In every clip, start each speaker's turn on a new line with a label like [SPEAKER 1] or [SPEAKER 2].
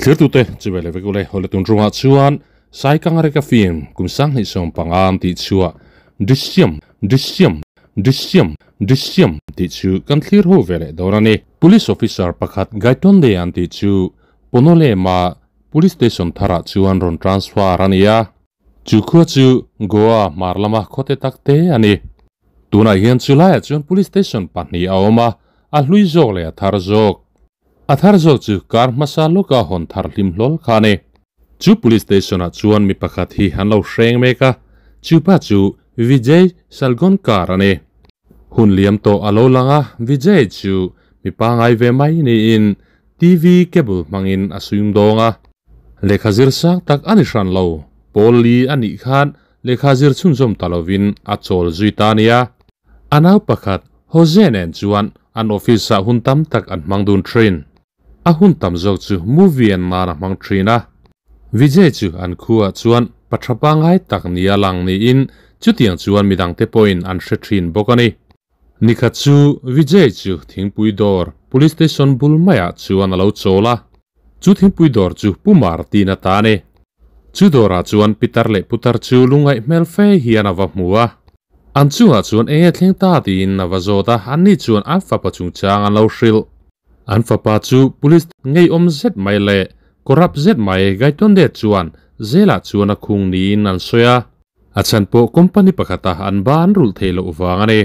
[SPEAKER 1] Thirtute chibai leh vek ule hawle tun rungah chuan Saikangareka film kum sanghnih sawm panga an tih chhuah Drishyam Drishyam Drishyam Drishyam tih chu kan thlir ho ve leh dawn a ni. Police officer pakhat Gaitonde an tih chu Ponolema Police Station tharah chuan rawn transfer a ni a. Chu khua chu Goa hmar lama khawte tak te a ni. Tunah hian chu laiah chuan Police Station pahnih a awm a, a hlui zawk leh a thar zawk. A thar zawk chu kar hmasa lawka hawn thar hlim hlawl kha a ni. Chu Police Station ah chuan mi pakhat hi an lo hreng mek a, chu pa chu Vijay Salgonkar a ni. Hun liam tawh a lo lang a, Vijay chu mi pangai ve mai niin TV cable hmangin a suim dawng a. Lehkha zir sang tak a ni hran lo, pawl li a nih khan lehkha zir chhunzawm ta lovin a chawl zui ta a nia. A nau pakhat Jose nen chuan an office ah hun tam tak an hmang dun thin. A hun tam zawk chu movie an nan a hmang thin a. Vijay chu an khuaah chuan pa tha pangai tak nia lang niin chutiang chuan midangte pawhin an hre thin bawk a ni. Nikhat chu Vijay chu thingpui dawr Police Station bul maiah chuan a lo chawl a. Chu thingpui dawr chu Pu Martin a ta a ni. Chu dawrah chuan pitar leh putar chu lungngaih hmel fe hian a va hmu a. An chungah chuan eng nge thleng ta tiin a va zawt a, anni chuan an fapa chungchang an lo hrilh. An fapa chu police ngeiawm zet mai leh corrupt zet mai Gaitonde chuan zelah chuan a khung niin an sawi a. A chhan pawh company pakhata an ba an rulh theih loh vang a ni.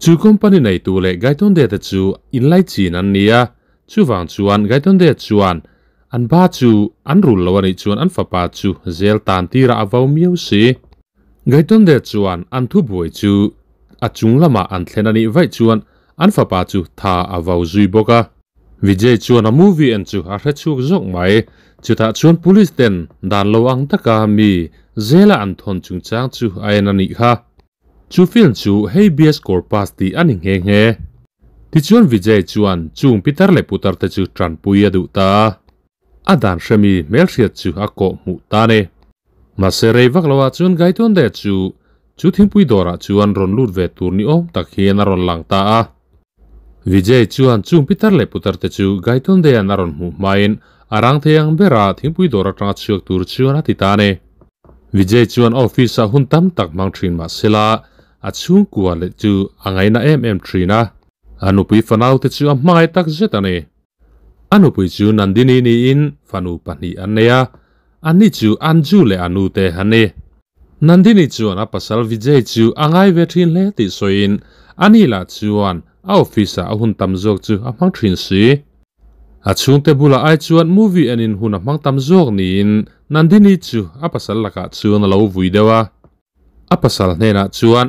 [SPEAKER 1] Chu company neitu leh Gaitonde te chu inlaichin an ni a, chuvang chuan Gaitonde chuan an ba chu an rulh lo a nih chuan an fapa chu zel tan tirah a vau miau si. Gaitonde chuan an thubuai chu a chung lamah an thlen a nih vaih chuan an fapa chu tha a vau zui bawk a. Vijay chuan a movie en chu a hre chhuak zawk mai. Chutah chuan police ten dan lo ang taka mi zela an thawn chungchang chu a en a nih kha. Chu film chu Habeas Corpus tih a ni nghe nghe. Tichuan Vijay chuan chung pitar leh putar te chu tanpui a duh ta a. A dan hremi hmelhriat chu a kawh hmuh ta ni. Mahse rei vak loah chuan Gaitonde chu chu thingpui dawrah chuan rawn lut ve tur ni awm tak hian a rawn lang ta a. Vijay chuan chung pitar leh putar te chu Gaitondea'n a rawn hmuh hmain a rang thei ang bera thingpui dawr atanga chhuak tur chuan a ti ta ni. Vijay chuan office ah hun tam tak hmang thin mah sela a chhungkua leh chu a ngaina em em thin a. A nupui fanau te chu a hmangaih tak zet a ni. A nupui chu Nandini niin fanu pahnih an nei a, anni chu Anju leh Anu te an ni. Nandini chuan a pasal Vijay chu a ngai ve thin hle tih sawiin ani lah chuan a office ah a hun tam zawk chu a hmang thin si. A chhungte bulah ai chuan movie enin hun a hmang tam zawk niin Nandini chu a pasal lakah chuan a lo vui deuh a. A pasal hnenah chuan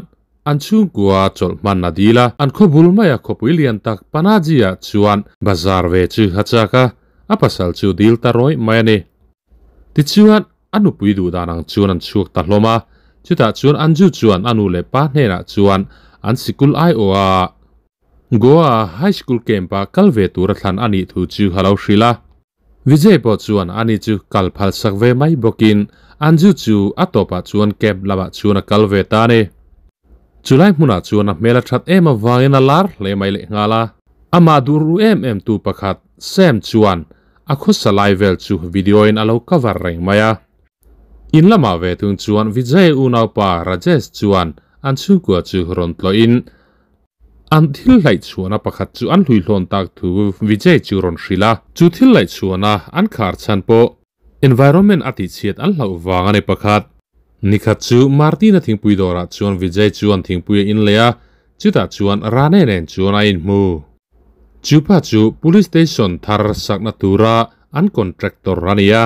[SPEAKER 1] an chhungkua chawlh hman a dil a, an khaw bul maia khawpui lian tak Panaji-ah chuan bazar ve chu a chak a, a pasal chu dil ta rawih mai a ni. Tichuan, a nupui duh dan ang chuan an chhuak ta hlawm a, chutah chuan Anju chuan a nu leh pa hnenah chuan an sikul aiawha Goa High School Camp-a kal ve tura thlan a nih thu chu a lo hrilh a. Vijay pawh chuan ani chu kal phal sak ve mai bawkin Anju chu a tawpah chuan camp lamah chuan a kal ve ta a ni. Chulai hmunah chuan a hmel a that em avangin a lar hle mai leh nghal a. Amah duh ru em em tu pakhat Sam chuan a khawsa lai vel chu video in a lo cover reng mai a. In lamah ve thung chuan Vijay unaupa Rajesh chuan an chhungkua chu rawn tlawhin An thil laihchhuahna pakhat chu an hluihlawn tak thu Vijay chu rawn hrilh a. Chu thil laihchhuahna an khar chhan pawh environment a tihchhiat an hlauh vang a ni pakhat. Nikhat chu Martina thingpui dawrah chuan Vijay chuan thingpui a inlei a, chutah chuan Rane nen chuan a inhmu. Chu pa chu Police Station thar sakna tura an contractor a ni a.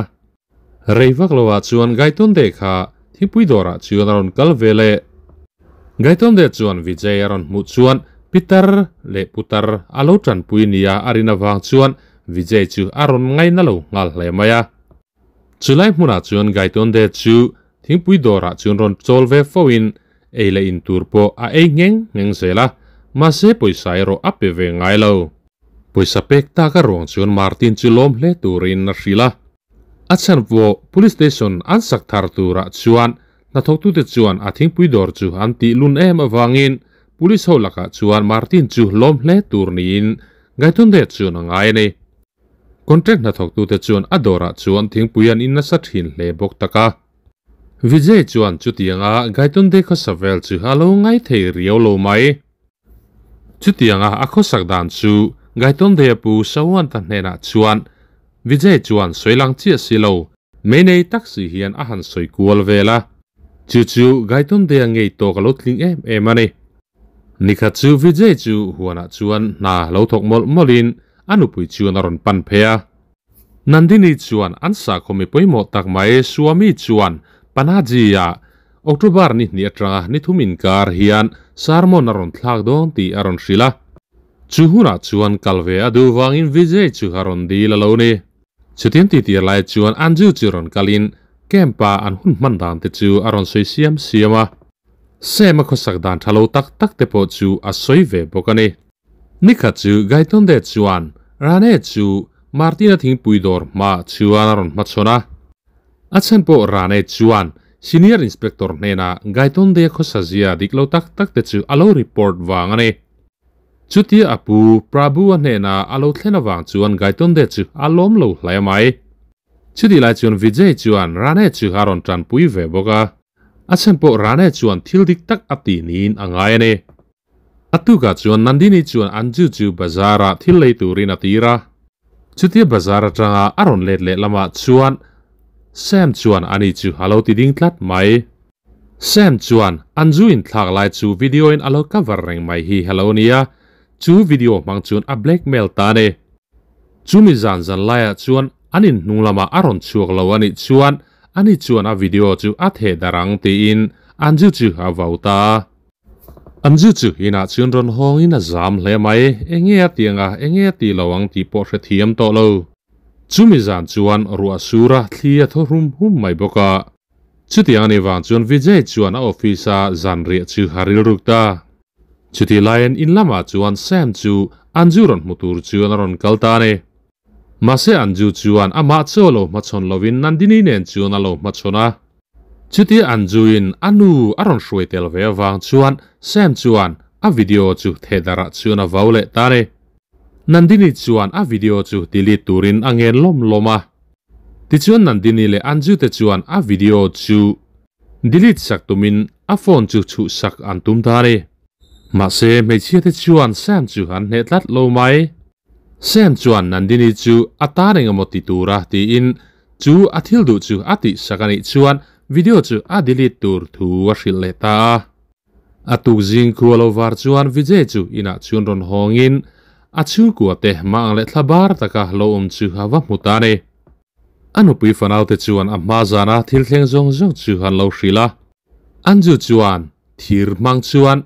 [SPEAKER 1] Rei vak loah chuan Gaitonde kha thingpui dawrah chuan a rawn kal ve leh. Gaitonde chuan Vijay a rawn hmuh chuan pitar leh putar a lo tanpui nia a rin avang chuan Vijay chu a rawn ngaina lo nghal hle mai a. Chulai hmunah chuan Gaitonde chu thingpui dawrah chuan rawn chawl ve fo in ei leh in tur pawh a ei ngheng ngheng zel a, mahse pawisa erawh a pe ve ngai lo. Pawisa pek tak a ruang chuan Martin chu lawm hle turin a hrilh a. A chhan pawh Police Station an sak thar turah chuan hnathawktute chuan a thingpui dawr chu an tih lun em avangin Police ho lakah chuan Martin chu lawm hle tur niin Gaitonde chuan a ngai a ni. Contract hnathawktute chuan a dawrah chuan thingpui an in nasa thin hle bawk tak a. Vijay chuan chutianga Gaitonde khawsa vel chu a lo ngai thei riau lo mai. Chutianga a khawsak dan chu Gaitonde-a pu Sawanta hnenah chuan Vijay chuan sawi lang chiah si lo, mei nei tak si hian a han sawi kual vel a. Chu chu Gaitonde-a ngei tawk a lo tling em em a ni. Nikhat chu Vijay chu huanah chuan hna lo thawk mawlh mawlhin a nupui chuan a rawn pan phei a. Nandini chuan an sakhaw mi pawimawh tak mai Swami chuan Panaji-ah October ni hnih atanga ni thum inkar hian sermon a rawn thlak dawn tih a rawn hrilh a. Chu hunah chuan kal ve a duh vangin Vijay chu a rawn dil a lo ni. Chutiang tihtir lai chuan Anju chu rawn kalin camp-a an hun hman dan te chu a rawn sawi siam siam a. Sam a khawsak dan tha lo tak tak te pawh chu a sawi ve bawk a ni. Nikhat chu Gaitonde chuan Rane chu Martina thingpui dawr hmaah chuan a rawn hmachhawn a. A chhan pawh Rane chuan Senior Inspector hnenah Gaitonde khawsa zia dik lo tak tak te chu a lo report vang a ni. Chutia a pu Prabhu-a hnenah a lo thlen avang chuan Gaitonde chu a lawm lo hlai mai. Chutih lai chuan Vijay chuan Rane chu a rawn tanpui ve bawk a. A chhan pawh Rane chuan thil dik tak a tih niin a ngai a ni. A tukah chuan Nandini chuan Anju chu bazar-ah thil lei turin a tir a. Chutia bazar atanga a rawn let leh lamah chuan Sam chuan ani chu a lo ti ding tlat mai. Sam chuan Anju inthlak lai chu video-in a lo cover reng mai hi a lo nia, chu video hmang chuan a blackmail ta a ni. Chumi zan zan laiah chuan an inhnung lamah a rawn chhuak lo a nih chuan ani chuan a video chu a theh darh ang tiin Anju chu a vau ta a. Anju chu inah chuan rawn hawngin a zam hle mai, enge a tih anga enge a tih lo ang tih pawh hre thiam tawh lo. Chumi zan chuan ruah sura thli a thaw hrum hum mai bawk a. Chutiang a nih vang chuan Vijay chuan a office a zan riah chu a rilruk ta. Chutih laiin in lamah chuan Sam chu Anju rawn hmu tur chuan a rawn kal ta a ni. Mahse Anju chuan amah chu a lo hmachhawn lovin Nandini nen chuan a lo hmachhawn a. Chutia Anju-in a nu a rawn hruai tel ve avang chuan Sam chuan a video chu thehdarh ah chuan a vau leh ta a ni. Nandini chuan a video chu delete turin a ngen lawm lawm a. Tichuan Nandini leh Anju te chuan a video chu delete sak tumin a phone chu chhuh sak an tum ta a ni. Mahse hmeichhia te chuan Sam chu an hneh tlat lo mai. Sam chuan Nandini chu a tan engemaw ti tura tiin chu a thil duh chu a tih sak a nih chuan video chu a delete tur thu a hrilh leh ta a. A tuk zing khu a lo var chuan Vijay chu inah chuan rawn hawngin a chhungkua te mah ang leh thla bar taka lo awm chu a va hmu ta a ni. A nupui fanaute chuan a hma zana thil thleng zawng zawng chu an lo hrilh a. Anju chuan thir hmang chuan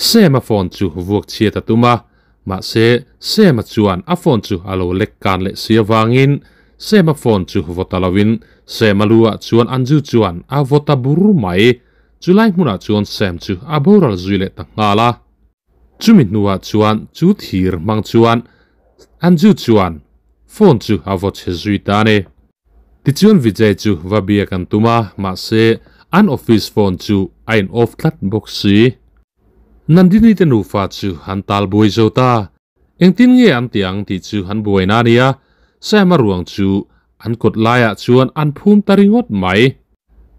[SPEAKER 1] Sam-a phone chu vuak chhiat a tum a, mahse Sam-a chuan a phone chu a lo lek kan leh si avangin Sam-a phone chu vaw ta loin Sam-a lu ah chuan Anju chuan a vaw ta bur mai. Chulai hmunah chuan Sam chu a boral zui leh ta nghal a. Chumi hnuah chuan chu thir hmang chuan Anju chuan phone chu a vaw chhe zui ta a ni. Tichuan Vijay chu va biak an tum a, mahse an office phone chu a in off tlat bawk si. Nandini te nufa chu an tal buai zo ta. Engtin nge an tih ang tih chu an buaina a nia, Sam-a ruang chu an kawt laiah chuan an phum ta ringawt mai.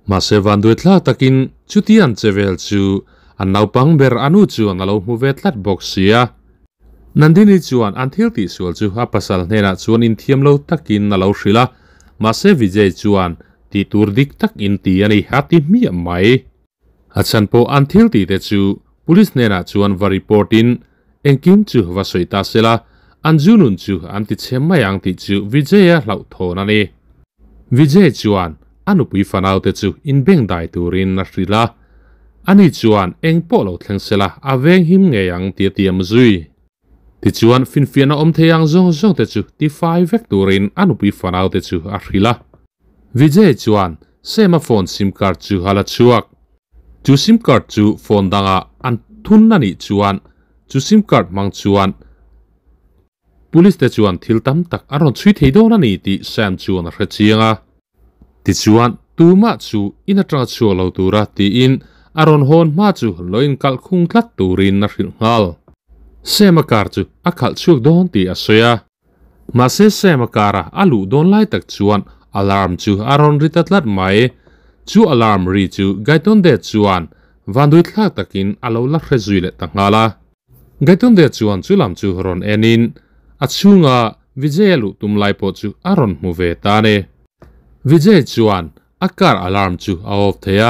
[SPEAKER 1] Mahse vanduai thlak takin chuti an che vel chu an naupang ber anu chuan a lo hmu ve tlat bawk sia. Nandini chuan an thil tihsual chu a pasal hnenah chuan inthiam lo takin a lo hrilh a, mahse Vijay chuan tih tur dik tak in ti a ni a ti hmiah mai. A chhan pawh an thil tih te chu police hnenah chuan va report in engkim chu va sawi ta sela, an zu nun chu an ti chhe mai ang tih chu Vijay-a hlauhthawn a ni. Vijay chuan a nupui fanaute chu inbengdai turin a hrilh a, ani chuan eng pawh lo thleng sela a veng him ngei ang tih a tiam zui. Tichuan finfiahna awm thei ang zawng zawng te chu tifai vek turin a nupui fanaute chu a hrilh a. Vijay chuan Sam-a phone sim card chu a la chhuak. Chu sim card chu phone dangah an thun a nih chuan chu sim card hmang chuan Police te chuan thil tam tak an rawn chhui thei dawn a ni tih Sam chuan a hre chiang a. Tichuan, tumah chu in atanga chhuak lo tura tiin a rawn hawn hma chu lo inkalh khung tlat turin a hrilh nghal. Sam-a car chu a khalh chhuak dawn tih a sawi a. Mahse Sam a car a a luh dawn lai tak chuan alarm chu a rawn ri ta tlat mai. Chu alarm ri chu Gaitonde chuan vanduai thlak takin a lo la hre zui leh ta nghal a. Gaitonde chuan chu lam chu rawn enin a chhunga Vijay a luh tum lai pawh chu a rawn hmu ve ta a ni. Vijay chuan a car alarm chu a off thei a,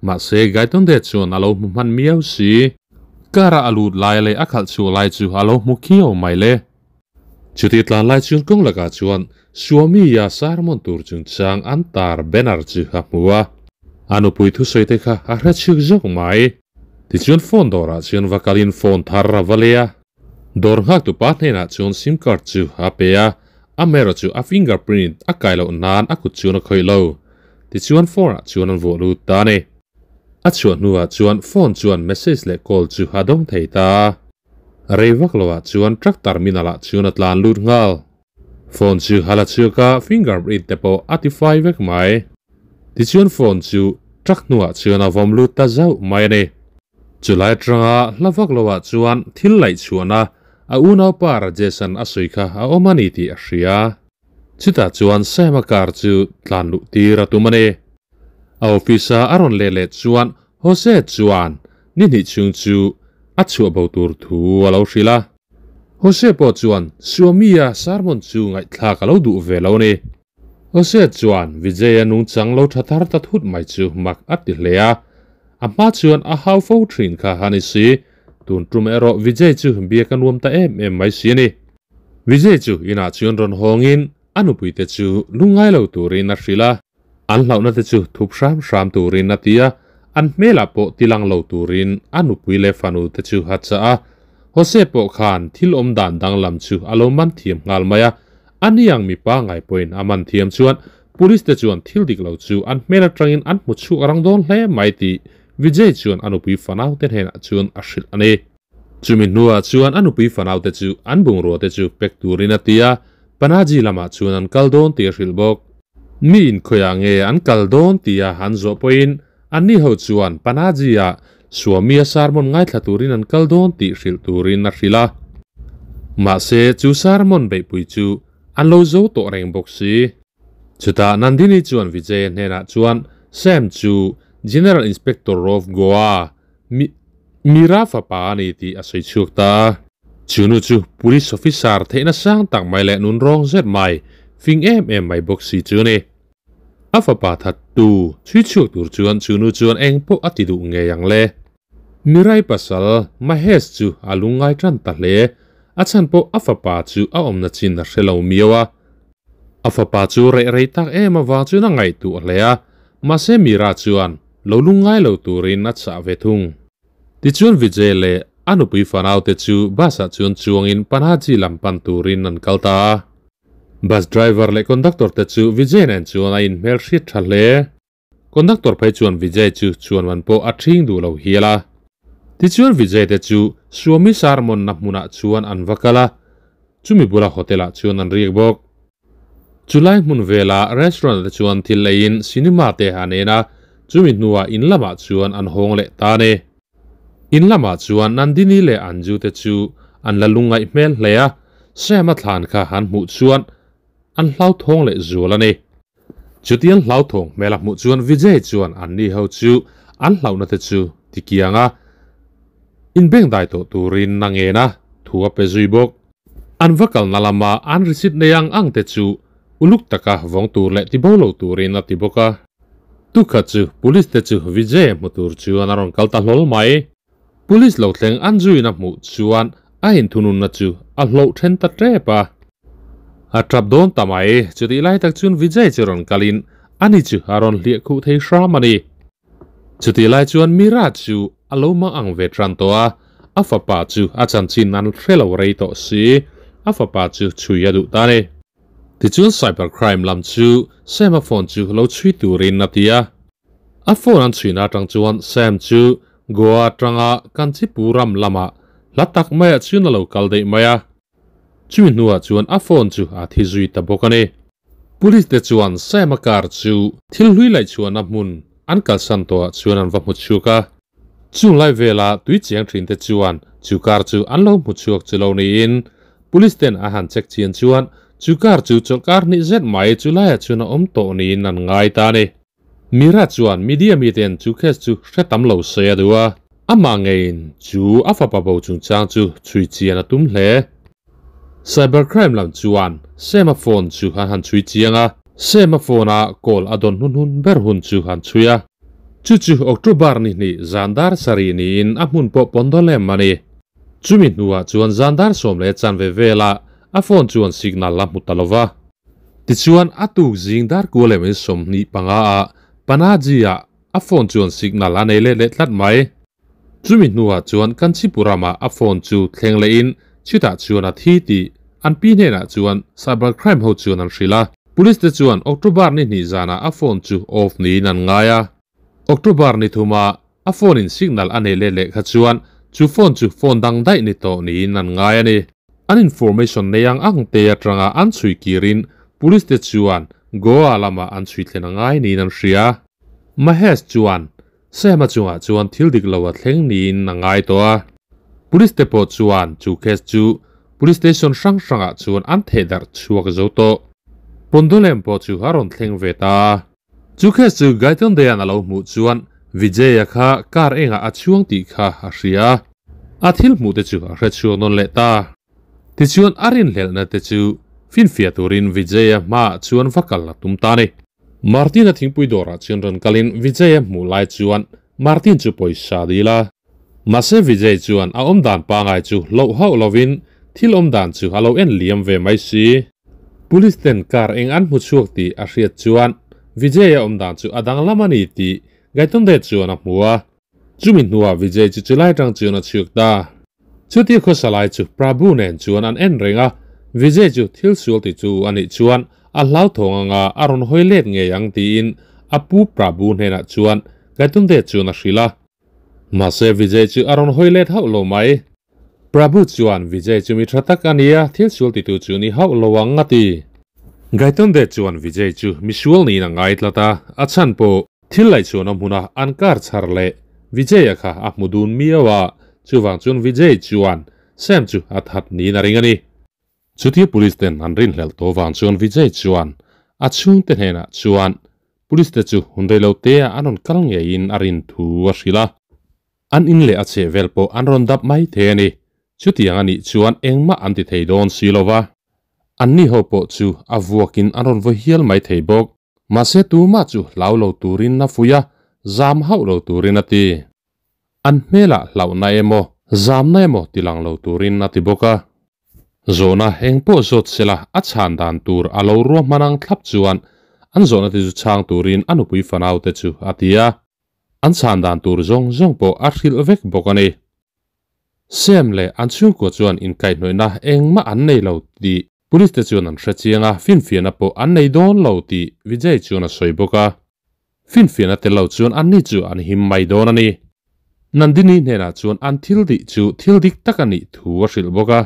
[SPEAKER 1] mahse Gaitonde chuan a lo hmu hman miau si. Car a a lut lai leh a khalh chhuah lai chu a lo hmu khiau mai le. Chuti tlan lai chuan kawng lakah chuan Swami-a sermon tur chungchang an tar banner chu a hmu a, a nupui thusawi te kha a hre chhuk zawk mai. Tichuan phone dawrah chuan va kalin phone thar a va lei a. Dawr nghaktu pa hnenah chuan sim card chu a pe a, amaherawh chu a finger print a kai loh nan a kut chuan a khawih lo. Tichuan phone ah chuan an vuah lut ta a ni. A chhuah hnuah chuan phone chuan message leh call chu a dawng thei ta a. Rei vak loah chuan truck terminal ah chuan a tlan lut nghal. Phone chu a la chhuak a, finger print te pawh a ti fai vek mai. Tichuan phone chu truck hnuah chuan a vawm lut ta zauh mai a ni. Chulai atanga hla vak loah chuan thil laih chhuahna a unaupa Rajesh-a'n a sawi kha a awm a ni tih a hria. Chutah chuan Sam-a car chu tlan luh tir a tum a ni. A office-a a rawn leh leh chuan Jose chuan ni hnih chhung chu a chhuah bo tur thu a lo hrilh a. Jose pawh chuan Swami-a sermon chu ngaihthlak a lo duh ve lo a ni. Jose chuan Vijay-a nungchang lo tha thar ta thut mai chu mak a ti hle a. A hma chuan a hau fo thin kha a ni si. Tun tum erawh Vijay chu biak a nuam ta em em mai si a ni. Vijay chu inah chuan rawn hawngin a nupuite chu lungngai lo turin a hrilh a. An hlauhna te chu thup hram hram turin a ti a, an hmelah pawh tilang lo turin a nupui leh fanu te chu a chah a. Jose pawh khan thil awm dan danglam chu a lo man thiam nghal mai a, a niang mipa ngai pawhin a man thiam chuan Police te chuan thil dik lo chu an hmel atangin an hmu chhuak rang dawn hle mai tih Vijay chuan a nupui fanau te hnenah chuan a hrilh a ni. Chumi hnuah chuan a nupui fanaute chu an bungrua te chu pek turin a ti a, Panaji lamah chuan an kal dawn tih a hrilh bawk. Mi inkhawiah nge an kal dawn tia an zawh pawhin anni ho chuan Panaji-ah Swami-a sermon ngaithla turin an kal dawn tih hrilh turin a hrilh a. Mahse, chu sermon beihpui chu an lo zo tawh reng bawk si. Chutah Nandini chuan Vijay-a hnenah chuan Sam chu General Inspector of Goa Mi Mira fapa a ni tih a sawi chhuak ta a. Chu nu chu Police Officer theihna sang tak mai leh nun rawng zet mai, fing em em mai bawk si chu a ni. A fapa thattu chhui chhuak tur chuan chu nu chuan eng pawh a ti duh ngei ang le. Mirai pasal Mahesh chu a lungngai tan ta hle. A chhan pawh a fapa chu a awmna chin a hre lo miau a. A fapa chu reh rei tak em avang chuan a ngaihtuah hle a, mahse Mira chuan lo lungngai lo turin a chah ve thung. Tichuan Vijay leh a nupui fanaute chu bus-ah chuan chuangin Panaji lam pan turin an kal ta a. Bus driver leh conductor te chu Vijay nen chuan a inhmelhriat tha hle. Conductor phei chuan Vijay chu chuanman pawh a ṭhing duh lo hial a. Tichuan Vijay te chu Swami sermon-na hmunah chuan an va kal a, chumi bula hotel-ah chuan an riak bawk. Chulai hmun vela restaurant te chuan thil eiin cinema te an en a, chumi hnuah in lamah chuan an hawng leh ta a ni. In lamah chuan Nandini leh Anju te chu an la lungngaih hmel hle a, Sam-a thlan kha an hmuh chuan an hlauthawng leh zual a ni. Chutiang hlauthawng hmel a hmuh chuan Vijay chuan anni ho chu an hlauhna te chu ti kiang a, inbengdai tawh turin a ngen a, thu a pe zui bawk. An va kalna lama an receipt nei ang ang te chu uluk taka vawng tur leh ti bo lo turin a ti bawk a. Tukhat chu police te chu Vijay hmu tur chuan a rawn kal ta hlawl mai. Police lo thleng an zuina hmuh chuan a inthununna chu a hloh then ta tep a. A tap dawn ta mai, chutih lai tak chuan Vijay chu rawn kalin ani chu a rawn hliah khuh thei hram a ni. Chutih lai chuan Mira chu a lo mang ang ve tan tawh a, a fapa chu a chanchin an hre lo rei tawh si, a fapa chu chhui a duh ta a ni. Tichuan cyber crime lam chu Sam-a phone chu lo chhui turin a ti a. A phone an chhuina atang chuan Sam chu Goa atanga Kanchipuram lamah hla tak maiah chuan a lo kal daih mai a. Chumi hnuah chuan a phone chu a thi zui ta bawk a ni. Police te chuan Sam-a car chu thil hlui laih chhuahna hmun an kalsan tawhah chuan an va hmu chhuak a. Chung lai vela tui chiang thin te chuan chu car chu an lo hmu chhuak chu lo niin Police ten a han check chian chuan Chu car chu chawlhkar hnih zet mai chu laiah chuan a awm tawh niin an ngai ta a ni. Mira chuan media miten chu case chu hre tam lo sawi a duh a, amah ngeiin chu a fapa bo chungchang chu chhui chian a tum hle. Cybercrime lam chuan Sam-a phone chu an han chhui chiang a, Sam-a phone-a call a dawn hun hun ber hun chu an chhui a. Chu chu October ni hnih zan dar sarih niin a hmun pawh pawn dawn lem a ni. Chumi hnuah chuan zan dar 10 chanve velah a phone chuan signal a hmu ta lo va. Tichuan a tuk zing dar 9:25 ah Panaji ah a phone chuan signal a nei let leh tlat mai. Chumi hnuah chuan Kanchipuram ah a phone chu thleng lehin chutah chuan a thi tih an pi hnenah chuan cyber crime ho chuan an hrilh a. Police te chuan October ni hnih zanah a phone chu off niin an ngai a. October ni thuma a phone in signal a nei let leh kha chuan chu phone chu phone dang daih ni tawh niin an ngai a ni. An information nei ang ang te atanga an chhui kirin police te chuan Goa lama an chhui thlen a ngai niin an hria. Mahesh chuan Sam-a chungah chuan thil dik lo a thleng niin a ngai tawh a. Police te pawh chuan chu case chu police station hrang hrangah chuan an thehdarh chhuak zo tawh. Pondolem pawh chu a rawn thleng ve ta a. Chu case chu Gaitondea'n a lo hmuh chuan Vijay-a kha car engah a chhuang tih kha a hria a. A thil hmuh te chu a hre chhuak nawn leh ta. Tichuan a rinhlelhna te chu finfiah turin Vijay-a hmaah chuan va kal a tum ta a ni. Martin-a thingpui dawrah chuan rawn kalin Vijay-a hmuh lai chuan Martin chu pawisa a dil a. Mahse Vijay chuan a awmdan pangai chu hlauh hauh lovin thil awmdan chu a lo en liam ve mai si. Police ten car eng an hmu chhuak tih a hriat chuan Vijay-a awmdan chu a danglam a ni tih Gaitonde chuan a hmu a. Chumi hnuah Vijay chu chulai tang chuan a chhuak ta. Chutia khawsa lai chu Prabhu nen chuan an en reng a, Vijay chu thil sual ti chu a nih chuan a hlauthawng anga a rawn hawi let ngei ang tiin a pu Prabhu hnenah chuan Gaitonde chuan a hrilh a. Mahse Vijay chu a rawn hawi let hauh lo mai. Prabhu chuan Vijay chu mi tha tak a nia, thil sual titu chu ni hauh lo ang a ti. Gaitonde chuan Vijay chu misual niin a ngai tlat a, a chhan pawh Thil laih chuan a hmun a an kar chhar leh Vijay-a kha a hmu dun miau a, chuvang chuan Vijay chuan Sam chu a that niin a ring a ni. Chutia police ten an rinhlelh tawh vang chuan Vijay chuan a chhungte hnenah chuan police te chu hun reilo te ah an rawn kal ngeiin a rin thu a hrilh a. An in leh a chheh vel pawh an rawn dap mai thei a ni. Chutiang a nih chuan engmah an ti thei dawn si lo va, anni ho pawh chu a vuakin an rawn vawi hial mai thei bawk. Mahse tumah chu hlau lo turin a fuih a, zam hauh lo turin a ti. An hmelah hlauhna emaw, zamna emaw ti lang lo turin a ti bawk a. Zawhna eng pawh zawt sela a chhan dan tur a lo ruahman ang thlap chuan an zawhna te chu chhang turin a nupui fanau te chu a ti a. An chhan dan tur zawng zawng pawh a hrilh vek bawk a ni. Sam leh an chhungkua chuan inkaihhnawihna engmah an nei lo tih Police te chuan an hre chiang a, finfiahna pawh an nei dawn lo tih Vijay chuan a sawi bawk a. Finfiahna tel lo chuan anni chu an him mai dawn a ni. Nandini hnenah chuan an thil dih chu thil dik tak a nih thu a hrilh bawk a.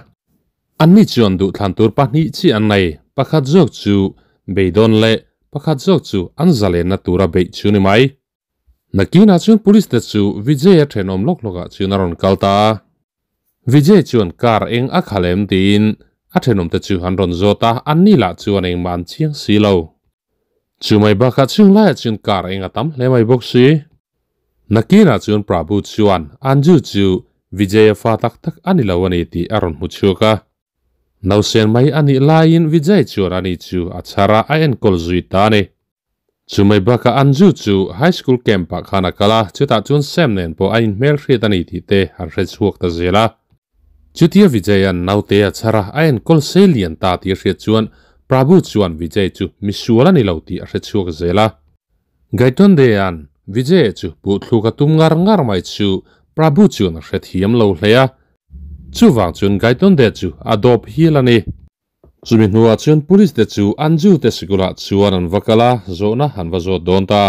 [SPEAKER 1] Anni chuan duhthlan tur pahnih chi an nei, pakhat zawk chu beidawn leh pakhat zawk chu an zalenna tura beih chu ni mai. Nakinah chuan police te chu Vijay-a thenawm lawk lawkah chuan a rawn kal ta a. Vijay chuan car eng a khalh em tiin a thenawm te chu an rawn zawt a, anni lah chuan engmah an chiang si lo. Chu mai bakah chung laiah chuan car eng a tam hle mai bawk si. Nakinah chuan Prabhu chuan Anju chu Vijay-a fa tak tak a ni lo a ni tih a rawn hmu chhuak a. Nausen mai a nih laiin Vijay chuan ani chu a chhar a, a enkawl zui ta a ni. Chumai bakah Anju chu High School camp ah khan a kal a, chutah chuan Sam nen pawh a inhmel hriat a ni tih te an hre chhuak ta zel a. Chutia Vijay-a'n naute a chhar a, a enkawl sei lian ta tih a hriat chuan Prabhu chuan Vijay chu misual a ni lo tih a hre chhuak zel a. Gaitonde-a'n Vijay-a chu puhthluk a tum ngar ngar mai chu Prabhu chuan a hre thiam lo hle a. Chuvang chuan Gaitonde chu a dawp hial a ni. Chumi hnuah chuan police te chu Anju te sikulah chuan an va kal a, zawhna an va zawt dawn ta.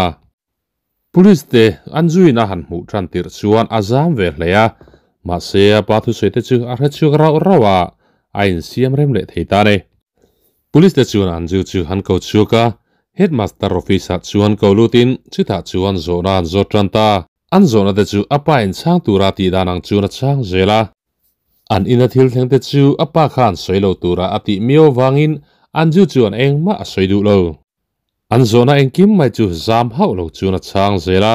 [SPEAKER 1] Police te Anju-in a han hmuh tan tirh chuan a zam ve hle a, mahse a pa thusawi te chu a hre chhuak rauh rauh a, a insiam rem leh thei ta a ni. Police te chuan Anju chu an ko chhuak a, headmaster office ah chuan ko lutin chutah chuan zawhna an zawt tan ta. An zawhna te chu a pa inchhang tura tih dan ang chuan a chhang zel a. An ina thil thleng te chu a pa khan sawi lo tura a tih miau vangin Anju chuan engmah a sawi duh lo. An zawhna engkim mai chu zam hauh lo chuan a chhang zel a.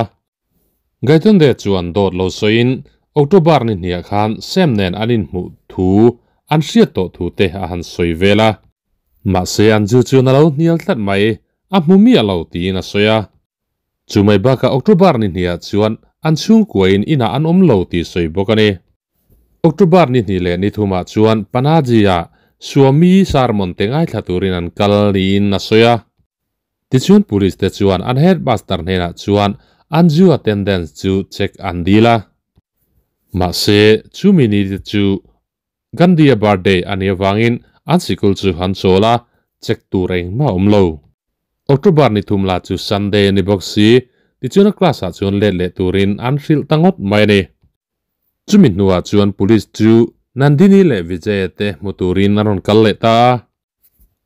[SPEAKER 1] Gaitonde chuan dawt lo sawiin October ni hniah khan Sam nen an inhmuh thu an hriat tawh thu te a han sawi vel a. Mahse Anju chuan a lo hnial tlat mai, a hmu miah lo tiin a sawi a. Chumai bakah October ni hniah chuan an chhungkuain inah an awm lo tih sawi bawk a ni. October ni hnih leh ni thumah chuan Panaji-ah Swami sermon te ngaithla turin an kal niin a sawi a. Tichuan Police te chuan an headmaster hnenah chuan Anju attendance chu check an dil a. Mahse chumi ni te chu Gandhi-a birthday a nih avangin an sikul chu an chawl a, check tur engmah a awm lo. October ni thum lah chu Sunday a ni bawk si, tichuan a class ah chuan let leh turin an hrilh ta ngawt mai a ni. Chumi hnuah chuan police chu Nandini leh Vijaya te hmu turin an rawn kal leh ta a.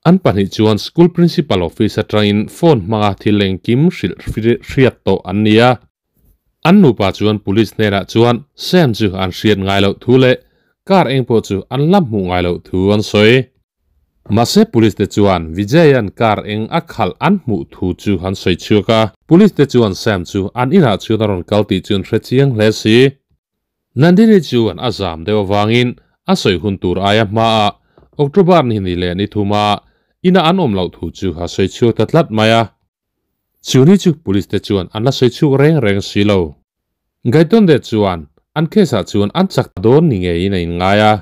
[SPEAKER 1] An pahnih chuan school principal office atangin phone hmanga thil engkim hrilh hriat tawh an ni a. An nupa chuan police hnenah chuan Sam chu an hriat ngai loh thu leh car eng pawh chu an la hmuh ngai loh thu an sawi. Mahse police te chuan Vijayan car eng a khalh an hmuh thu chu an sawi chhuak a. Police te chuan Sam chu an inah chuan a rawn kal tih chu an hre chiang hle si. Nandini chuan a zam deuh avangin a sawi hun tur aia hmaah October ni ni leh ni thuma ina an awm loh thu chu a sawi chhuak ta tlat mai a. Chu ni chu police te chuan an la sawi chhuak reng reng si lo. Gaitonde chuan an case ah chuan an chak dawn ni ngeiin a inngai a.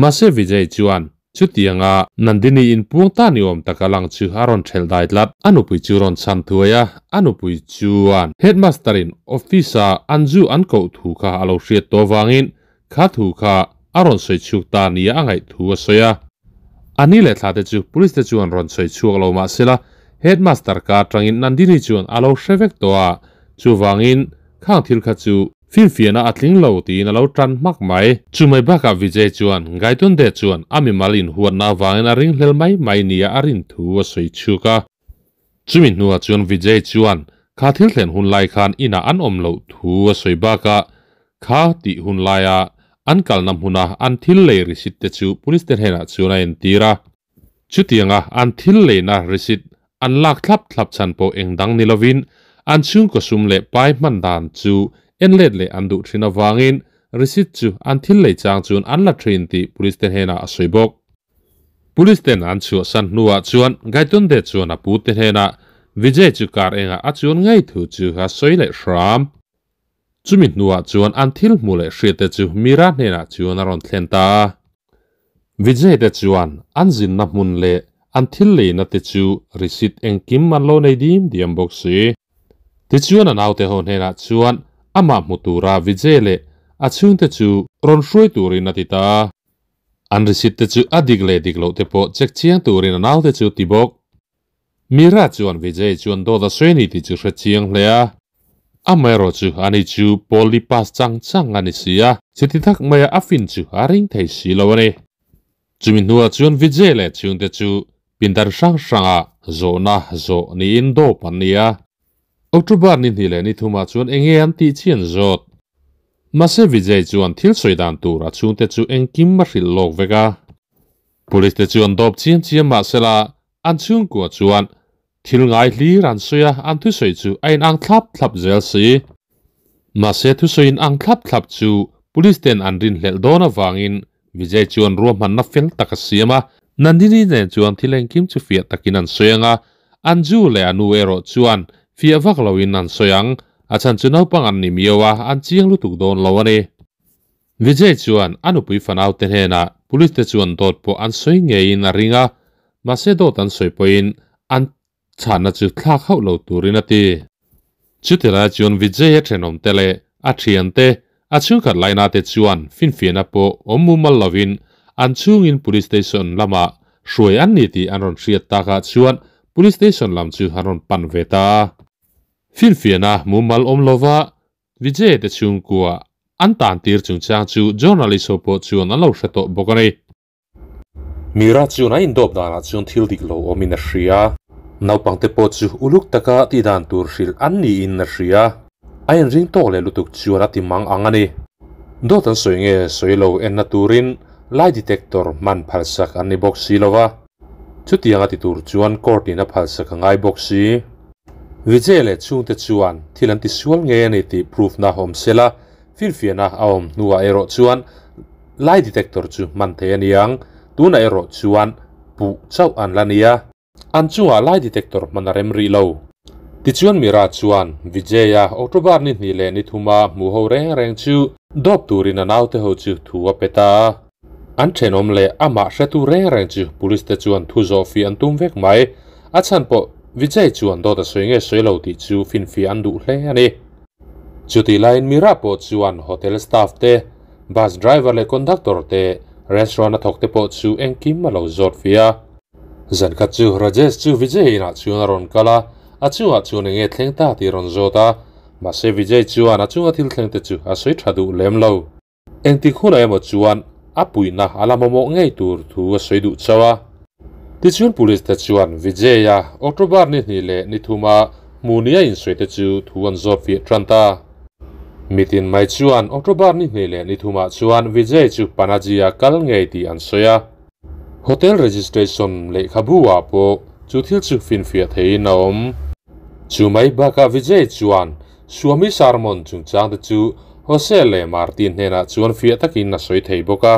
[SPEAKER 1] Mahse Vijay chuan chutianga Nandini in puang ta ni awm taka lang chu a rawn thelh dai tlat. A nupui chu rawn chhan thuai a, a nupui chuan Headmaster in office a Anju an koh thu kha a lo hriat tawh avangin kha thu kha a rawn sawi chhuak ta nia a ngaih thu a sawi a. A ni leh thla te chu police te chuan rawn sawi chhuak lo mahsela Headmaster ka atangin Nandini chuan a lo hre vek tawh a, chuvangin khang thil kha chu Finfiahna a tling lo tiin a lo tan hmak mai. Chumai bakah Vijay chuan Gaitonde chuan a mimal inhuatna avangin a ringhlel mai mai nia a rin thu a sawi chhuak a. Chumi hnuah chuan Vijay chuan kha thil thlen hun lai khan inah an awm loh thu a sawi bakah kha tih hun laia an kalna hmuna an thil lei receipt te chu police te hnenah chuan a entir a. Chutianga an thil leina receipt an lak thlap thlap chhan pawh eng dang ni lovin an chhungkaw sum leh pai hman dan chu en let leh an duh thin avangin receipt chu an thil lei chang chuan an la thin tih police te hnenah a sawi bawk. Police ten an chhuahsan hnuah chuan Gaitonde chuan a pu te hnenah Vijay chu car engah a chuan ngei thu chu a sawi leh hram. Chumi hnuah chuan an thil hmuh leh hriat te chu Mira hnenah chuan a rawn thlen ta a. Vijay te chuan an zinna hmun leh an thil leina te chu receipt engkim an lo nei dim diam bawk si. Tichuan a naute ho hnenah chuan amah hmu tura Vijay leh a chhungte chu rawn hruai turin a ti ta a. An receipt te chu a dik leh dik loh te pawh check chiang turin a naute chu ti bawk. Mira chuan Vijay chuan dawt a sawi a ni tih chu hre chiang hle a, amaherawh chu ani chu Polly pass chang chang a ni si a, chuti tak maia a fin chu a ring thei si lo a ni. Chumi hnuah chuan Vijay leh chhungte chu pindan hrang hranga zawhna zawh niin dawp an ni a, October ni hnih leh ni thumah chuan enge an tih chi an zawt. Mahse Vijay chuan thil sawi dan tur a chhungte chu engkim a hrilh lawk vek a, Police te chu an dawp chiam chiam mahsela An chhungkua chuan thil ngai hlir an sawi a, an thusawi chu a inang thlap thlap zel si. Mahse thusawi inang thlap thlap chu police ten an rinhlelh dawn avangin Vijay chuan ruahmanna fel tak a siam a, Nandini nen chuan thil engkim chu fiah takin an sawi ang a, Anju leh a nu erawh chuan fiah vak loin an sawi ang, a chhan chu naupang an ni miau a, an chiang lutuk dawn lo a ni. Vijay chuan a nupui fanaute hnenah police te chuan dawt pawh an sawi ngeiin a ring a, mahse dawt an sawi pawhin an chhanna chu thlak hauh lo turin a ti. Chutilai chuan Vijay a thenawmte leh a thiante, a chhungkhat laina te chuan finfiahna pawh awm mumal lovin an chhungin police station lamah hruai an ni tih an rawn hriat takah chuan police station lam chu an rawn pan ve ta a. Finfiahna mumal awm lova Vijay te chhungkua an tan tir chungchang chu journalist ho pawh chuan an lo hre tawh bawk a ni. Mira chuan a indawp danah chuan thil dik lo awmin a hria. Naupangte pawh chu uluk taka tih dan tur hrilh an niin a hria. A inring tawk leh lutuk chuan a ti mang ang a ni. Dawt an sawi nge sawi lo enna turin lie detector hman phalsak an ni bawk si lo va. Chutianga ti tur chuan court in a phalsak a ngai bawk si. Vijay leh chhungte chuan thil an tisual ngei a ni tih proof na awm sela, finfiahna a awm hnuah erawh chuan lie detector chu hman thei a ni ang. Tunah erawh chuan puh chauh an la nia. An chungah lie detector hman a rem rih lo. Tichuan Mira chuan Vijay-a October ni hnih leh ni thuma hmuh ho reng reng chu dawp turin a naute ho chu thu a pe ta a. An thenawm leh amah hretu reng reng chu police te chuan thu zawh fih an tum vek mai. A chhan pawh Vijay chuan dawt a sawi nge sawi lo tih chu finfiah an duh hle a ni. Chutih laiin Mira pawh chuan hotel staff te, bus driver leh conductor te, restaurant a thawk te pawh chu engkim a lo zawt fih a. Zan khat chu Rajesh chu Vijay inah chuan a rawn kal a, a chungah chuan enge thleng ta tih a rawn zawt a. Mahse Vijay chuan a chunga thil thleng te chu a sawi tha duh lem lo. Engtik hunah emaw chuan a puihna a la mamawh ngei tur thu a sawi duh chauh a. Tichuan police te chuan Vijay-a October ni hnih leh ni thuma hmu nia insawi te chu thu an zawt fiah tan ta. Mitin mai chuan October ni hnih leh ni thumah chuan Vijay chu Panaji-a kal ngei tih an sawi a. Hotel registration lehkhabu ah pawh chu thil chu finfiah theiin a awm. Chu mai bakah Vijay chuan Swami sermon chungchang te chu Jose leh Martin hnenah chuan fiah takin a sawi thei bawk a.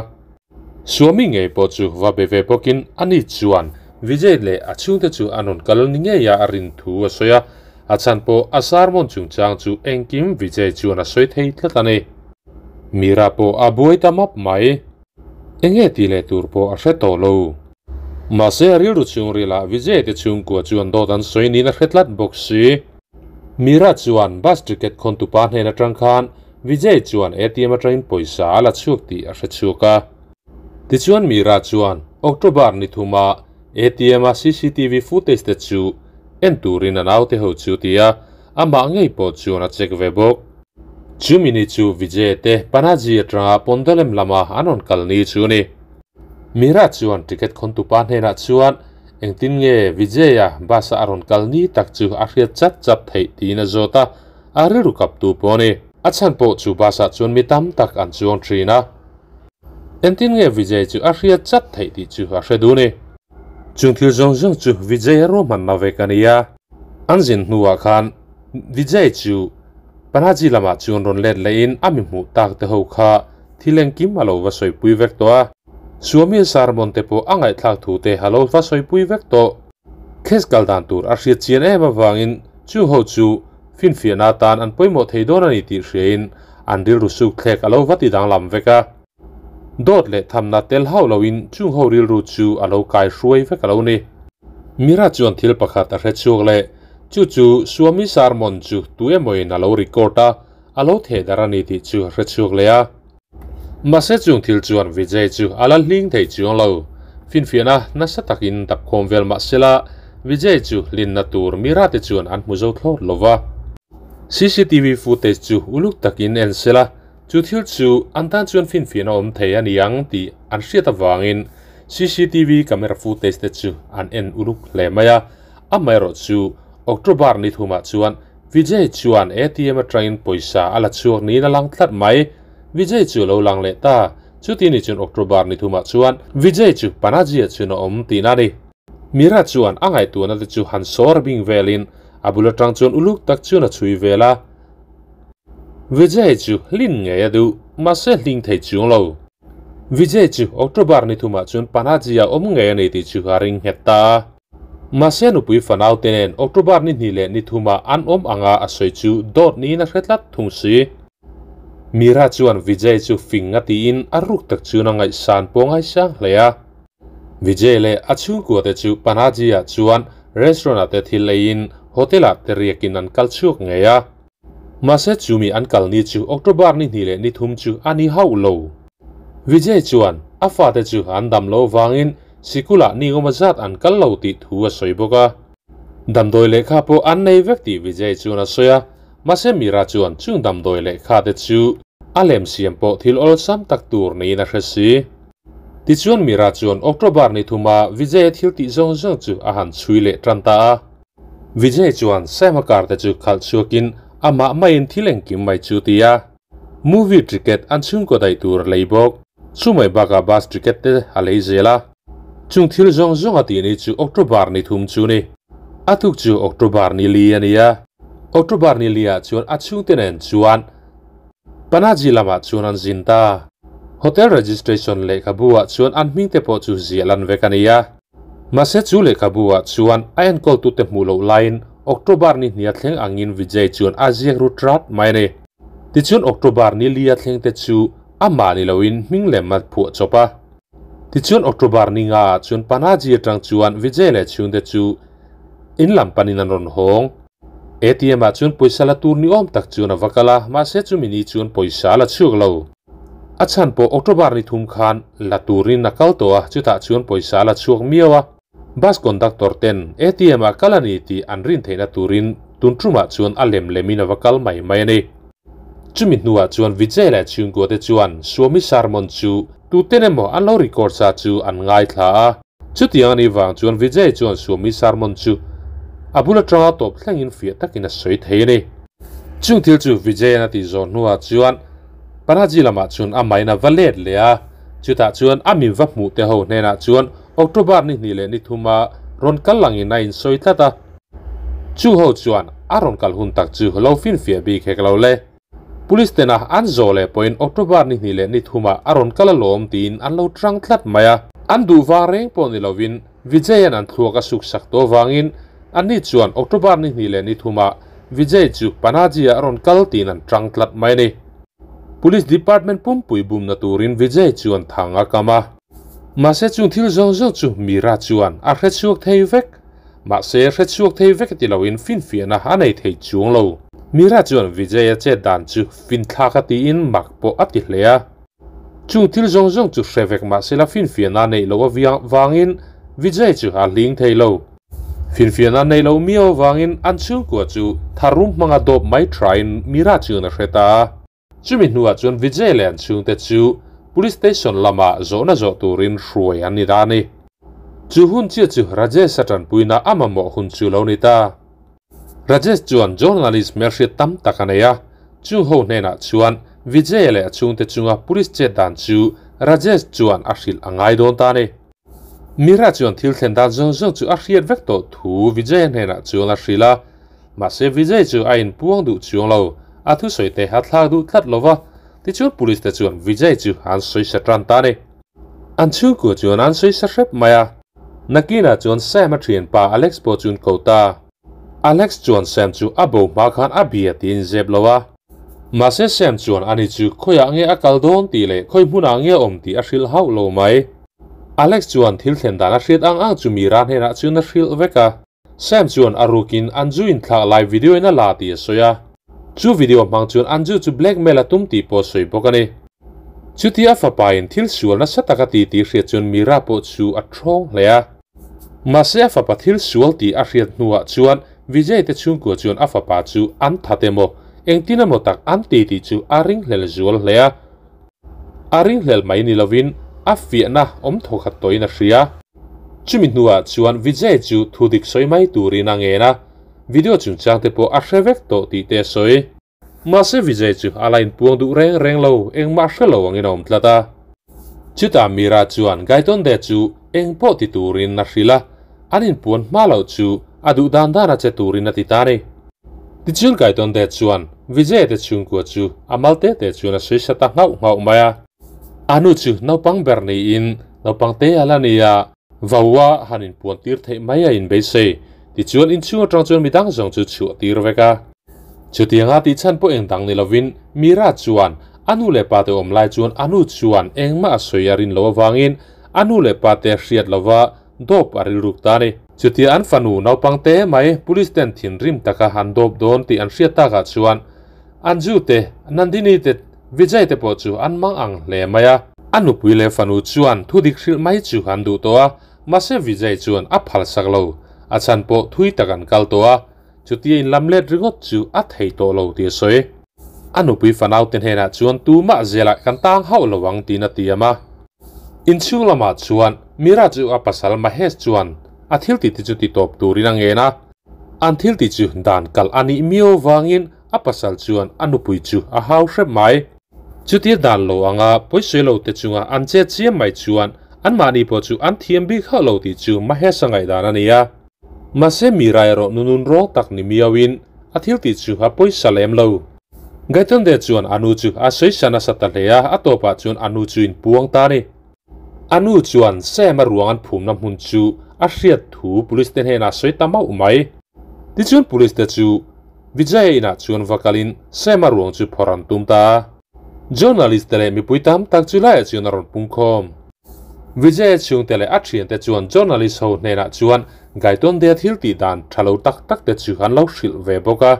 [SPEAKER 1] Swami ngei pawh chu va be ve bawkin ani chuan Vijay leh a chhungte chu an rawn kal ni ngei a a rin thu a sawi a. A chhan pawh a sermon chungchang chu engkim Vijay chuan a sawi thei tlat a ni. Mira pawh a buai ta map mai. Enge tih leh tur pawh a hre tawh lo. Mahse a rilru chhungril ah Vijay te chhungkua chuan dawt an sawi niin a hre tlat bawk si. Mira chuan bus ticket khawntupa hnen atang khan Vijay chuan ATM atangin pawisa a la chhuak tih a hre chhuak a. Tichuan Mira chuan October ni thuma ATM a cctv footage te chu en turin a naute ho chu ti a, amah ngei pawh chuan a check ve bawk. Chumi ni chu Vijay te Panaji atanga Pondolem lama an rawn kal ni chu a ni. Mira chuan ticket khawntupa hnenah chuan engtin nge Vijay-a bus-a a rawn kal ni tak chu a hriat chat chat theih tiin a zawt a, a rilru kaptu pawh a ni. A chhan pawh chu bus-ah chuan mi tam tak an chuang thin a. Engtin nge Vijay chu a hriat chat theih tih chu a hre duh a ni. Chung thil zawng zawng chu Vijay-a ruahmanna vek a ni a. An zin hnuah khan Vijay chu Panaji lamah chuan rawn let lehin a mi hmuh tak te ho kha thil engkim a lo va sawipui vek tawh a. Swami sermon te pawh a ngaihthlak thu te a lo va sawipui vek tawh. Case kal dan tur a hriat chian em avangin chu ho chu finfiahna atan an pawimawh thei dawn a ni tih hriain an rilru suk thlek a lo va ti danglam vek a. Dawt leh thamna tel hauh loin chung ho rilru chu a lo kai hruai vek a lo ni. Mira chuan thil pakhat a hre chhuak leh, chu chu Swami sermon chu tu emawin a lo record a, a lo theh darh a ni tih chu a hre chhuak leh a. Mahse chung thil chuan Vijay chu a la hling thei chuang lo. Finfiahna nasa takin dap khawm vel mahsela Vijay chu hlinna tur Mira te chuan an hmu zo thlawt lo va. Cctv footage chu uluk takin en sela Chu thil chu an tan chuan finfiahna awm thei a ni ang tih an hriat avangin cctv camera footage te chu an en uluk hle mai a. Amaherawh chu October ni thumah chuan Vijay chuan ATM atangin pawisa a la chhuak niin a lang tlat mai. Vijay chu a lo lang leh ta. Chuti ni chuan October ni thumah chuan Vijay chu Panaji-ah chuan a awm tihna a ni. Mira chuan a ngaihtuahna te chu han sawr bing velin a bul atang chuan uluk tak chuan a chhui vel a. Vijay chu hlin ngei a duh, mahse hling thei chuang lo. Vijay chu October ni thumah chuan Panaji-a awm ngei a ni tih chu a ring nghet ta a. Mahse nupui fanau te nen October ni hnih leh ni thumah an awm anga a sawi chu dawt niin a hre tlat thung si. Mira chuan Vijay chu fing a tiin a ruk tak chuan a ngaihsan pawh ngaisang hle a. Vijay leh a chhungkua te chu Panaji-ah chuan restaurant-ah te thil eiin hotel-ah te riakin an kal chhuak ngei a. Mahse chumi an kal ni chu October ni hnih leh ni thum chu a ni hauh lo. Vijay chuan a fate chu an dam lo vangin sikulah ni ngawma zat an kal lo tih thu a sawi bawk a. Damdawi lehkha pawh an nei vek tih Vijay chuan a sawi a, mahse Mira chuan chung damdawi lehkha te chu a lem siam pawh thil awlsam tak tur niin a hre si. Tichuan Mira chuan October ni thuma Vijay-a thil tih zawng zawng chu a han chhui leh tan ta a. Vijay chuan Sam-a car te chu khalh chhuakin amah maiin thil engkim mai chu ti a. Movie ticket an chhungkaw daih tur a lei bawk. Chumai bakah bus ticket te a lei zel a. Chung thil zawng zawng a tih ni chu October ni thum chu ni. A tuk chu October ni li a ni a. October ni li ah chuan a chhungte nen chuan Panaji lamah chuan an zin ta. Hotel registration lehkhabu ah chuan an hming te pawh chu ziah lan vek a ni a. Mahse chu lehkhabu ah chuan a enkawltute hmuh loh laiin October ni hnia thleng angin Vijay chuan a ziak ru trat mai a ni. Tichuan October ni lia thleng te chu amah ni loin hming lem a phuah chawp a. Tichuan October ni nga ah chuan Panaji atang chuan Vijay leh chhungte chu in lam panin an rawn hawng. ATM ah chuan pawisa la tur ni awm tak chuan a va kal a, mahse chumi ni chuan pawisa a la chhuak lo. A chhan pawh October ni thum khan la turin a kal tawh a, chutah chuan pawisa a la chhuak miau a. Bus conductor ten ATM ah kal a ni tih an rin theihna turin tun tumah chuan a lem lemin a va kal mai mai a ni. Chumi hnuah chuan Vijay leh chhungkua te chuan Swami sermon chu tuten emaw an lo record sa chu an ngaithla a. Chutiang a nih vang chuan Vijay chuan Swami sermon chu a bul atanga tawp thlengin fiah takin a sawi thei a ni. Chung thil chu Vijay-a'n a tih zawh hnuah chuan Panaji lamah chuan a main a va let leh a, chutah chuan a min va hmuh te ho hnenah chuan October ni hnih leh ni thuma rawn kal langin a insawi tlat a. Chu ho chuan a rawn kal hun tak chu lo finfiah bik hek lo le. Police tena an zawh leh pawhin October ni hnih leh ni thumah a rawn kal alawm tiin an lo tang tlat mai a. An duh vang reng pawh ni lovin Vijay-a'n an thluak a suk sak tawh avangin anni chuan October ni hnih leh ni thumah Vijay chu Panaji-ah a rawn kal tiin an tang tlat mai a ni. Police Department pumpui bumna turin Vijay chuan thang a kam a. Mahse chung thil zawng zawng chu Meera chuan a hrechhuak thei vek. Mahse, hrechhuak thei vek ti loin finfiahna a nei thei chuang lo. Meera chuan Vijay-a chet dan chu finthlak a tiin mak pawh a ti hle a. Chung thil zawng zawng chu hre vek mahse la finfiahna neih loh aviang vangin Vijay chu a hling thei lo. Finfiahna neih loh miau avangin an chhungkua chu tharum hmanga dawp mai thain Meera chuan a hre ta a. Chumi hnuah chuan Vijay leh an chhungte chu Police Station lamah zawhna zawh turin hruai an ni ta a ni. Chu hun chiah chu Rajesh a tanpuina a mamawh hun chu lo ni ta. Rajesh chuan journalist hmelhriat tam tak a nei a, chung ho hnenah chuan Vijay leh a chhungte chunga police chet dan chu Rajesh chuan a hrilh a ngai dawn ta a ni. Meera chuan thil thlen dan zawng zawng chu a hriat vek tawh thu Vijay hnenah chuan a hrilh a, mahse Vijay chu a inpuang duh chuang lo, a thusawi te a thlak duh tlat lo va, tichuan police te chuan Vijay chu an sawi sa tan ta a ni. An chhungkua chuan an sawi sa hrep mai a, nakinah chuan Sam a thianpa Alex pawh chu an ko ta. Alex chuan Sam chu a bo hma khan a bia tiin zep lo a, mahse Sam chuan ani chu khawiah nge a kal dawn tih leh khawi hmunah nge a awm tih a hrilh hauh lo mai. Alex chuan thil thlen dan a hriat ang ang chu Mira hnenah chuan a hrilh vek a. Sam chuan a rukin Anju inthlak lai video in a la tih a sawi a. Chu video hmang chuan Anju chu blackmail a tum tih pawh a sawi bawk a ni. Chutia a fapa in thil sual nasa taka ti tih hriat chuan Mira pawh chu a thawng hle a. Mahse a fapa thil sual tih a hriat hnuah chuan Vijay te chhungkua chuan a fapa chu an that emaw, engtin emaw tak an ti tih chu a ringhlel zual hle a. A ringhlel mai ni lovin a fiahna awm thawkhat tawhin a hria. Chumi hnuah chuan Vijay chu thu dik sawi mai turin a ngen a, video chungchang te pawh a hre vek tawh tih te a sawi. Mahse Vijay chu a la inpuang duh reng reng lo, engmah hre lo angin a awm tlat a. Chutah Meera chuan Gaitonde chu eng pawh ti turin a hrilh a, an inpuan hma loh chu a duh dan dan a che turin a ti ta a ni. Tichuan Gaitonde chuan Vijay te chhungkua chu a mal te te chuan a sawi sa ta nghauh nghauh mai a. A nu chu naupang ber niin naupang te a la ni a, vaua han inpuan tir theih mai a inbeisei. Tichuan inchhung atang chuan midang zawng chu chhuah tir vek a. Chutianga tih chhan pawh eng dang ni lovin Meera chuan a nu leh pate awm lai chuan a nu chuan engmah a sawi a rin loh avangin a nu leh pate hriat lova dawp a rilruk ta a ni. Chutia an fanu naupang te mai police ten thinrim taka an dawp dawn tih an hriat takah chuan Anju te, Nandini te, Vijay te pawh chu an mang ang hle mai a. A nupui leh fanu chuan thudik hrilh mai chu an duh tawh a, mahse Vijay chuan a phalsak lo. A chhan pawh thui tak an kal tawh a, Chutia inlamlet ringawt chu a thei tawh lo tih a sawi. A nupui fanaute hnenah chuan tumah zelah kan tang hauh lo ang tiin a tiam a. Inchhung lamah chuan Meera chu a pasal Mahesh chuan a thil tih te chu ti tawp turin a ngen a. An thil tih chu dan kalh a nih miau vangin a pasal chuan a nupui chu a hau hrep mai. Chutia dan lo anga pawisawi lo te chunga an che chiam mai chuan An mahni pawh chu an thiam bik hauh lo tih chu Mahesh a ngaihdan a ni a. Mahse Mira erawh nunun rawng tak ni miauin a thil tih chu a pawisa lem lo. Gaitonde chuan a nu chu a sawisa nasa ta hle a, a tawpah chuan a nu chu in puang ta a ni. A nu chuan Sam a ruang an phumna hmun chu a hriat thu police te hnenah a sawi ta mauh mai. Tichuan police te chu Vijaya inah chuan va kalin Sam a ruang chu phawrh an tum ta a. Journalist te leh mipui tam tak chu laiah chuan a rawn pungkhawm. Vijaya chhungte leh a thiante chuan journalist ho hnenah chuan Gaitonde thil tih dan tha lo tak tak te chu an lo hrilh ve bawk a.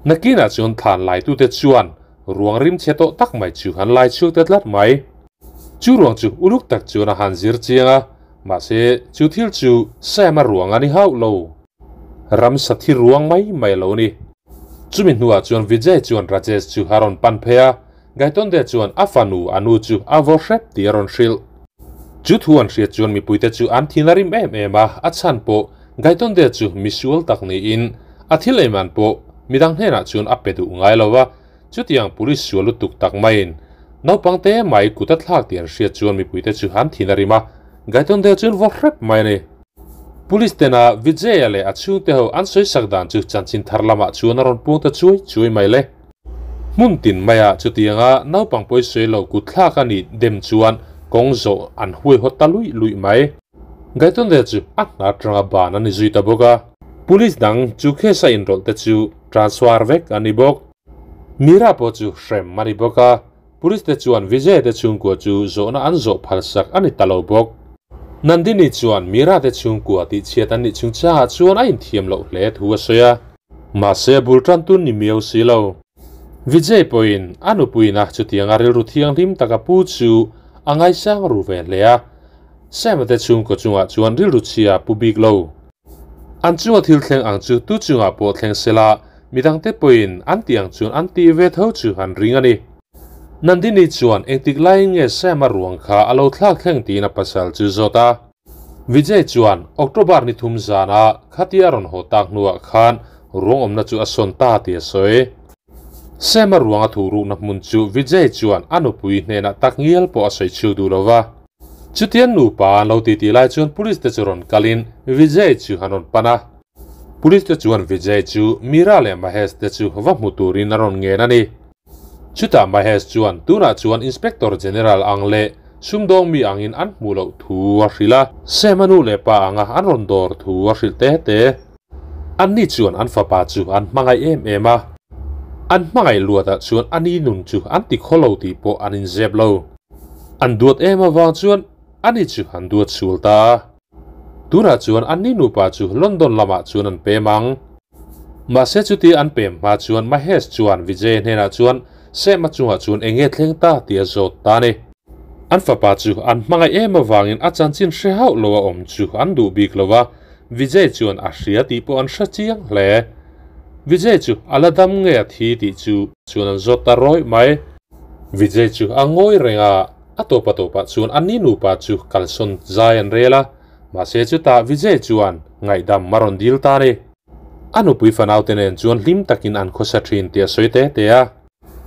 [SPEAKER 1] Nakinah chuan thlan laitute chuan ruang rim chhe tawh tak mai chu an lai chhuak ta tlat mai. Chu ruang chu uluk tak chuan a han zir chiang a, mahse chu thil chu Sam-a ruang a ni hauh lo. Ramsa thi ruang mai mai a lo ni. Chumi hnuah chuan Vijay chuan Rajesh chu a rawn pan phei a, Gaitonde chuan a fanu a nu chu a vaw hrep tih a rawn hrilh. Chu thu an hriat chuan mipuite chu an thin a rim em em a, a chhan pawh Gaitonde chu misual tak niin a thil eiman pawh midang hnenah chuan a pe duh ngai lo va, chutiang police sual lutuk tak maiin naupang te mai kut a thlak tih an hriat chuan mipuite chu an thin a rim a, Gaitonde chuan vaw hrep mai a ni. Police tena Vijay-a leh a chhungte ho an sawisak dan chu chanchin thar lamah chuan a rawn puang ta chuai chuai mai le. Hmun tin maiah chutianga naupang pawisawi lo kut thlak a nih dem chuan kawng zawh an huaihawt ta luih luih mai. Gaitonde chu a hna atanga ban a ni zui ta bawk a. Police dang chu case a inrawlh te chu transfer vek a ni bawk. Mira pawh chu hrem a ni bawk a. Police te chuan Vijay te chhungkua chu zawhna an zawh phalsak a ni ta lo bawk. Nandini chuan Mira te chhungkua tihchhiat an nih chungchangah chuan a inthiam loh hle thu a sawi a. Mahse a bul tan tun ni miau si lo. Vijay pawhin a nupuina chutianga rilru thianghlim taka pu chu a ngaisang ru ve hle a, Sam-a te chhungkaw chungah chuan rilru chhia a pu bik lo. An chunga thil thleng ang chu tu chungah pawh thleng sela, midangte pawhin an tih ang chuan an tih ve tho chu an ring a ni. Nandini chuan engtik laiin nge Sam-a ruang kha a lo thlak thleng tiin a pasal chu zawt a. Vijay chuan October ni thum zana khatia rawn haw tak hnuah khan ruang awmna chu a sawn ta tih a sawi. Sam-a ruanga thu rukna hmun chu Vijay chuan a nupui hnenah tak ngial pawh a sawi chhiu duh lo va. Chutian nupa an lo titi lai chuan police te chu rawn kalin Vijay chu an rawn pan a. Police te chuan Vijay chu Meera leh Mahesh te chu va hmu turin a rawn ngen a ni. Chutah Mahesh chuan tunah chuan Inspector General ang leh sumdawng mi angin an hmuh loh thu a hrilh a. Sam a nu leh pa anga an rawn dawr thu a hrilh te te. Anni chuan an fapa chu an hmangaih em em a. An hmangaih luatah chuan a ni nun chu an ti khaw lo tih pawh an inzep lo. An duat em avang chuan ani chu an duat sual ta a. Tunah chuan anni nupa chu London lamah chuan an pem ang. Mahse chuti an pem hma chuan Mahesh chuan Vijay hnenah chuan Sam-a chungah chuan eng nge thleng ta tih a zawt ta a ni. An fapa chu an hmangaih em avangin a chanchin hre hauh lo a awm chu an duh bik lo va, Vijay chuan a hria tih pawh an hre chiang hle. Vijay chu a la dam nge a thi tih chu chuan an zawt ta rawih mai. Vijay chu a ngawi reng a, a tawpa tawpah chuan anni nupa chu kalsawn zai an rel a, mahse chutah Vijay chuan ngaihdam a rawn dil ta a ni. A nupui fanaute nen chuan hlim takin an khawsa thin tih a sawi te te a.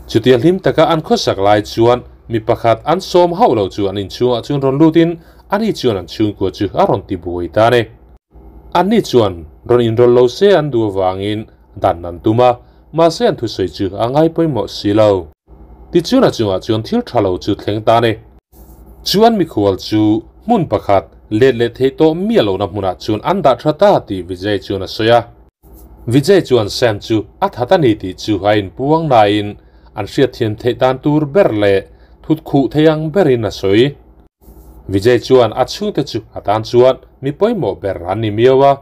[SPEAKER 1] Chutia hlim taka an khawsak lai chuan mi pakhat an sawm hauh lo chu an inchhungah chuan rawn lutin ani chuan an chhungkua chu a rawn ti buai ta a ni. Anni chuan rawn inrawlh lo se an duh avangin dan an tum a, mahse an thusawi chu a ngai pawimawh si lo. Tichuan a chungah chuan thil tha lo chu thleng ta a ni. Chuan mikhual chu hmun pakhat let leh theih tawh miah lohna hmunah chuan an dah tha ta tih Vijay chuan a sawi a. Vijay chuan Sam chu a that a ni tih chu a inpuang nain an hriatthiam theih dan tur ber leh thut khuh thei ang berin a sawi. Vijay chuan a chhungte chu a tan chuan mi pawimawh ber an ni miau a,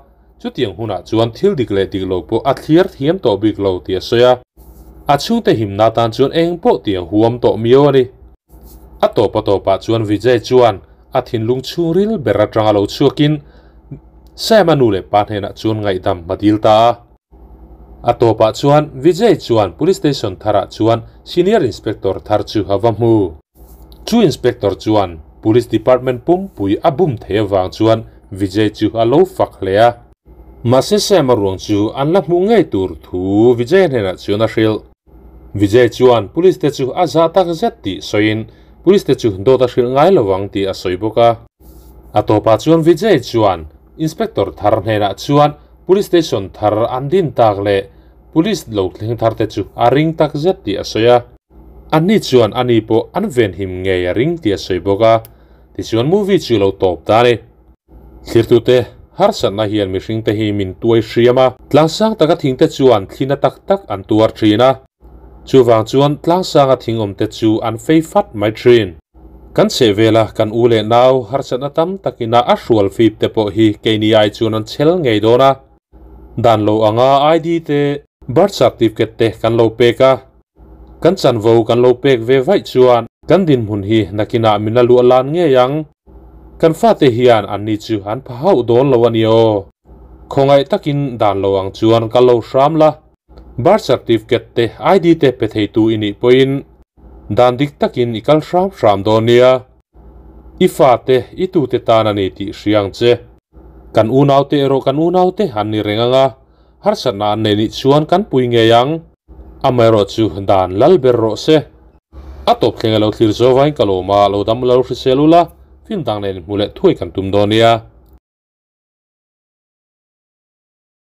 [SPEAKER 1] Chutiang hunah chuan thil dik leh dik lo pawh a thliar thiam tawh bik lo tih a sawi a, a chhungte himna tan chuan eng pawh tih a huam tawh miau a ni. A tawp a tawpah chuan Vijay chuan a thinlung chhungril ber atanga lo chhuakin Sam-a nu leh pa hnenah chuan ngaihdam a dil ta a. A tawpah chuan Vijay chuan Police Station tharah chuan Senior Inspector thar chu a va hmu. Chu Inspector chuan Police Department pumpui a bum thei avang chuan Vijay chu a lo fak hle a. Mahse Sam-a ruang chu an la hmuh ngei tur thu Vijay hnenah chuan a hrilh. Vijay chuan Police te chu a zah tak zet tih sawiin Police te chu dawt a hrilh ngai lo ang tih a sawi bawk a. A tawpah chuan Vijay chuan Inspector thar hnenah chuan Police Station thar an din tak leh Police lo thleng thar te chu a ring tak zet tih a sawi a. Anni chuan ani pawh an venhim ngei a ring tih a sawi bawk a. Tichuan movie chu lo tawp ta a ni. Thlirtute harsatna hian mihringte hi min tuai hriam a, tlangsang taka thingte chuan thlina tak tak an tuar thin a. Chuvang chuan tlangsanga thing awmte chu an fei fat mai thin. Kan chheh vela kan u leh nau harsatna tam takina a hrual fip te pawh hi keini ai chuan an chhel ngei dawn a. Dan lo anga ID te, birth certificate te kan lo pek a, kan chanvo kan lo pek ve vaih chuan kan dinhmun hi nakinah min la luah lan ngei ang. Kan fate hian anni chu an pha hauh dawn lo a ni aw. Khawngaih takin dan lo ang chuan kal lo hram la. Birth certificate te ID te pe theitu i nih pawhin dan dik takin i kal hram hram dawn nia. I fate i tute tan a ni tih hria ang che. Kan unaute erawh kan unaute an ni reng ang a, harsatna an nei nih chuan kan pui ngei ang. Amaherawh chu dan lal ber rawh se. A tawp thleng a lo thlir zo vain ka lawm a, lo dam lo hrisel ula, film dang nen hmu leh thuai kan tum dawn nia.